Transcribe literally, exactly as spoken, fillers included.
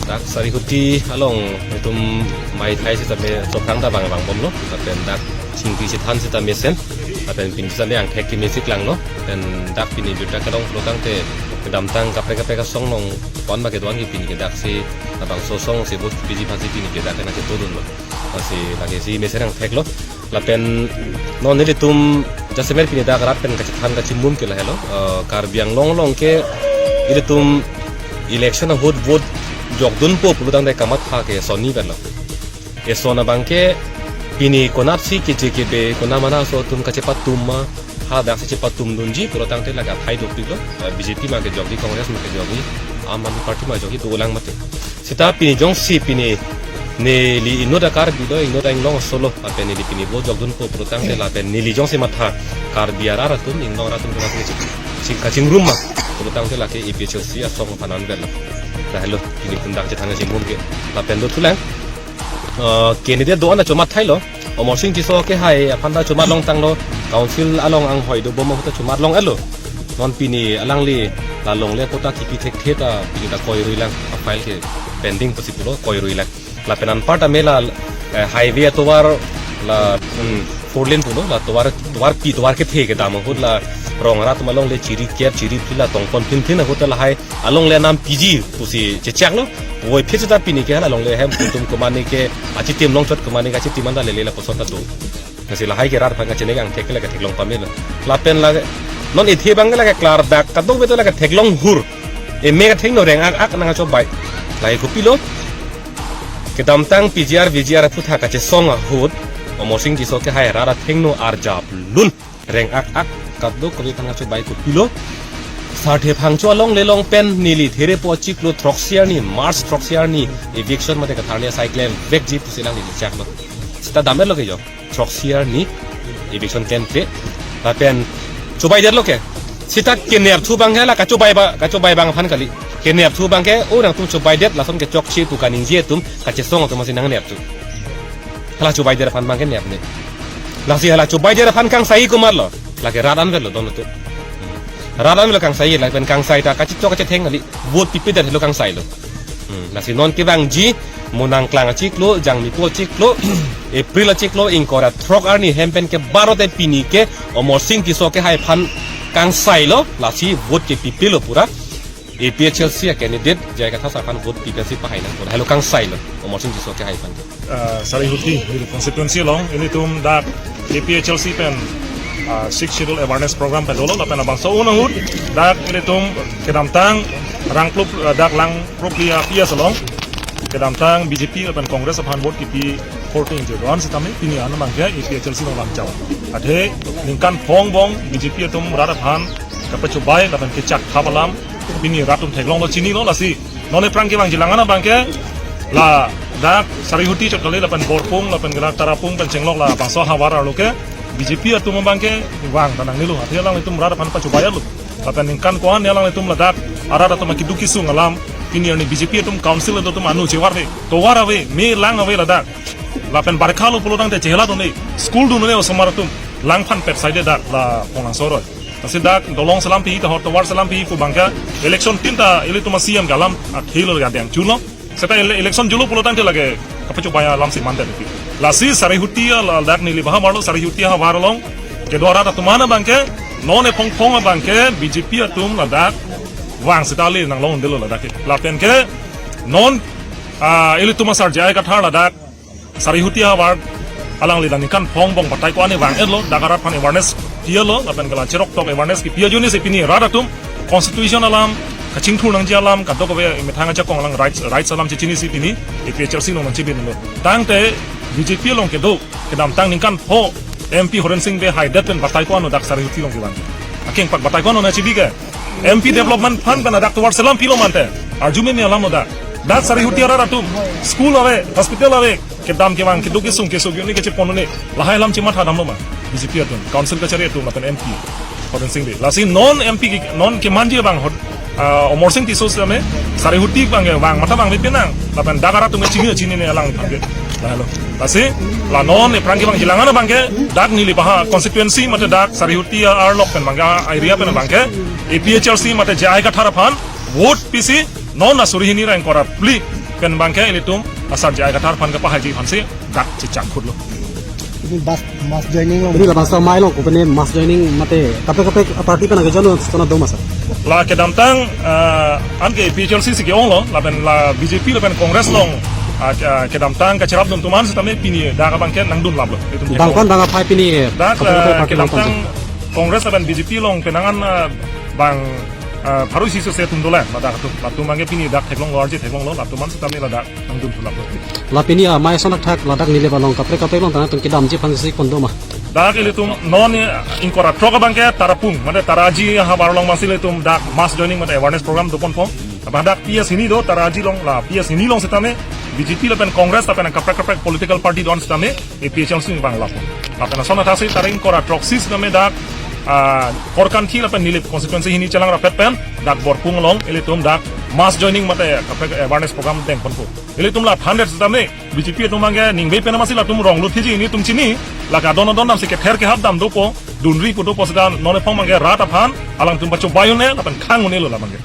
Dak Sarihuti along itum mai thai sitame chophrang ta bang bang bomlo, lapen dak chingki chethan sita mesen, lapen pini sitame angthek keme siklanglo, lapen dak pini birta kelong pulo tangte kedamtang kaprek kaprek asong along pon ma kedo-an ke pini ke daksi labangso asong si vote piji aphansi pini ke dak kena chetodunlo. Lasi lake si mesen angtheklo. Lapen non nelitum jasemet pini dak rat pen kachethan kachimum ke lahelo. Eh, Karbi Anglong along ke ilitum election ahut vote jokdunpo pulo tangte kamatha ke sonni penlo. Eson abang ke pini konatsi keje kebe konat mana aso atum kachepatum ma, ha daksi chepatumdunji pulo tangte lake aphai dopiklo. Eh, B J P ma kejokji, Congress ma kejokji, Aam Aadmi Party ma kejokji, dolang mati. Sita pini jongsi pini neli inut a-Karbi lo, inut a-Inglong aso lo, lapen neli pini vote jokdunpo pulo tangte lapen neli jongsi matha Karbi arat atum, Inglong arat atum kena ching, ching, kachingrum ma pulo tangte lake A P H L C asong aphan anvetlo. Lahelo pini pundang chethan kachimum ke. Lapen dothulang, eh, candidate do-an ta chomat thailo. Amarsing Tisso ke hai aphan ta chomat longtanglo, council along anghoi dobom ahut ta chomat long-etlo. Non pini alangli la longle kota kipi thekthe ta pini ta koiruilang, a-file ke pending pusi pulo, koiruilang. Lapen anparta mela, eh, highway atovar la, hmm, four lane pulo, la tovar, tovarpi, tovar kethe kedam ahut la rong arat atum alongle chiri kep chiri phli la tongpon phin phin ahut ta lahai alongle nam piji pusi chechaklo. Voi phit sita pini ke hala longle hem atum komane ke achitim longchot, komane ke achitim anta lele lapuson ta do. Lasi lahai ke rat aphan kachini angthek ke lake theklong pamelo. Lapen la non ithe abang ke lake klardak kadokave ta lake theklong hur. Eme kathengno reng-ak-ak nangchobai. Lahai kopilo. Kedamtang P G R, V G R aphuthak kachesong ahut Amarsing Tisso ke hai rat athengno arjaplun. Reng-ak-ak kadokave aphan kachobai kopilo. Sarthe Phangcho alongle along pen neli therepo achiklo throksi arni, March throksi arni eviction mate katharli asai klemvekji pusi alangli chaklo. Sita dam-etlo ke jo. Throksi arni eviction klemkle. Lapen chobaidetlo ke. Sita kenepthu abang ke la kachobai ba, kachobai abang aphan kali. Kenepthu abang ke, o nangtum chobaidet lason kechokche pu kaningje atum, kachesong atum si nangnepthu. Hala chobaidet aphan abang ke nepne. Lasi hala chobaidet aphan kangsai komatlo. Lake rat anvetlo don atum. Rat anvetlo kangsai, lapen kangsai ta kachechok kachetheng kali. Vote pipedet helo kangsailo. Hmm, lasi non kevangji, mo nangklang achiklo, Jangmipo achiklo, April achiklo, ingkoi ra throk arni hem pen ke barote pini ke Amarsing Tisso ke hai aphan kangsailo, lasi vote ke pipelo pura. A P H L C a-candidate J I Kathar sir aphan vote pipensi pahai nangpo. Helo kangsailo, Amarsing Tisso ke hai aphan ke. Ah, Sarihuti, Nilip constituency along, ilitum dak A P H L C pen, ah, Sixth Schedule awareness program pen dolo, lapen labangso ahut, dak ilitum kedamtang, rangplup, ah, dak Langpropli a-P S along, kedamtang B J P lapen Congress aphan vote kipi fourteen je don sitame, pini an abang ke A P H L C along lamchau. Athe, ningkan phongbong B J P atum rat aphan kapachobai, lapen kechakthap alam, pini rat atum theklonglo chinilo lasi. Non aphrang kevangji lang an abang ke, ladak Sarihuti chot kali lapen Borpung, lapen kelak Tarapung, pen chenglok labangso ahavar arlo ke, B J P atum abang ke, vang ta nangnelo, athe alanglitum rat aphan pachobai-etlo. Lapen ningkan ko-an alanglitum ladak, arat atum akeduk kesung alam, pini arni B J P atum council atum anu chevar ave, tovar ave, me lang ave ladak. Lapen barkha lo pulo tangte chehela dun-e, school dun-e osomar atum, langphan pet saide dak, la Phonglangso aroi. Lasi dak dolong selam pi, tahor tovar selam pi pu abang ke election tin ta ilitum a-C M ke alam akhil lo ya deng chulo. Seta ele-, election julo pulo tangte lake kapachobai alam si mandet pi. Lasi Sarihuti a ladak neli baha marlo Sarihuti ahavar along kedo arat atum an abang ke non ephong phong abang ke B J P atum ladak vang seta le nanglongdelo ladak ke. Lapen ke non, ah, ilitum asar J I Kathar ladak Sarihuti ahavar alangli la ningkan phongbong batai ko-an vang-etlo, dak arat aphan awareness pi-etlo, lapen ke la cherok tok awareness kipi ajoine si pini rat atum constitution alam, kachingthur nangji alam, kadokave methang ajakong alam rights, rights alam chechinisi pini A P H L C along nangchebinlo. Tangte B J P along kedo, kedamtang ningkan pho M P Horen Sing Bey haidet pen batai ko-an dak Sarihuti along kevang. Akengpak batai ko-an nangchebi ke. M P development fund pen dak tovar selam pilo mante. Arju meme alam lo dak. Dak Sarihuti arat atum. School ave, hospital ave. Kedam kevang, keduk kesung, kesung, kejut-ni kechepon-ni. Lahai alam chematha damlo ma. B J P atum, council kachari atum, lapen M P Horen Sing Bey. Lasi non M P ke, non kemanji abang hot, ah, Amarsing Tisso sitame, Sarihuti abang ke vang, matha vangve pinang. Lapen dak arat atum ke chini, chinine alang abang ke. Lahelo. Lasi, la non aphrang kevangji lang an abang ke, dak neli baha constituency mate dak Sarihuti arlok pen abang ke, area pen abang ke, A P H L C mate J I Kathar aphan, vote pisi, Non asuri hini ra ingkoi ra phli pen abangke ilitum asar J I Kathar aphan kepahaiji aphansi dak chechak khutlo. Ini bas mass joining lo. Ini labangso amei along kopine mass joining mate kaprek kaprek party pen nangkejoin asonthot do ma sir? La kedamtang, ah, anke A P H L C si ke-onglo, lapen la B J P lapen Congress along, ah, ke- kedamtang kacherapdun atum an sitame pini dak abangke nangdunlaplo. Itum Bang kon bang aphai pini Dak, kaprek kaprek ah, party along kedamtang kon. Congress lapen B J P along penang an, ah, bang, ah, pharo isi sose atum dolang, ladak atum, latum abangke pini dak theklonglo, arje theklonglo, latum an sitame ladak nangdunthulaplo. La pini amei ason thakthak ladak Nilip along kaprek kaprek along tangtung kedamji aphansi kon do ma? Dak ilitum non, eh, ingkoi ra throk abangke Tarapung, mate Taraji ahavar along masi ilitum dak mass joining mate awareness program doponpo. Lapen dak P S hini do, Taraji along, la P S hini along sitame B J P lapen Congress lapen kaprek kaprek political party do-an sitame A P H L C abang lapo. Lapen ason athaksi tarik ingkoi ra throksi sitame dak, ah, Korkanthi lapen Nilip constituency hini chelang rapet pen dak Borpung along ilitum dak mass joining mate kaprek awareness program dengponpo. Ilitum la hundred sitame B J P atum abangke ningve pen masi latum rong lut hiji, ilitum chini, lake adon adon damsi kether kehap dam dopo, dunri pu dopo sita non ephong abangke rat aphan alangtum pachobai un-e lapen khang un-elo labangke.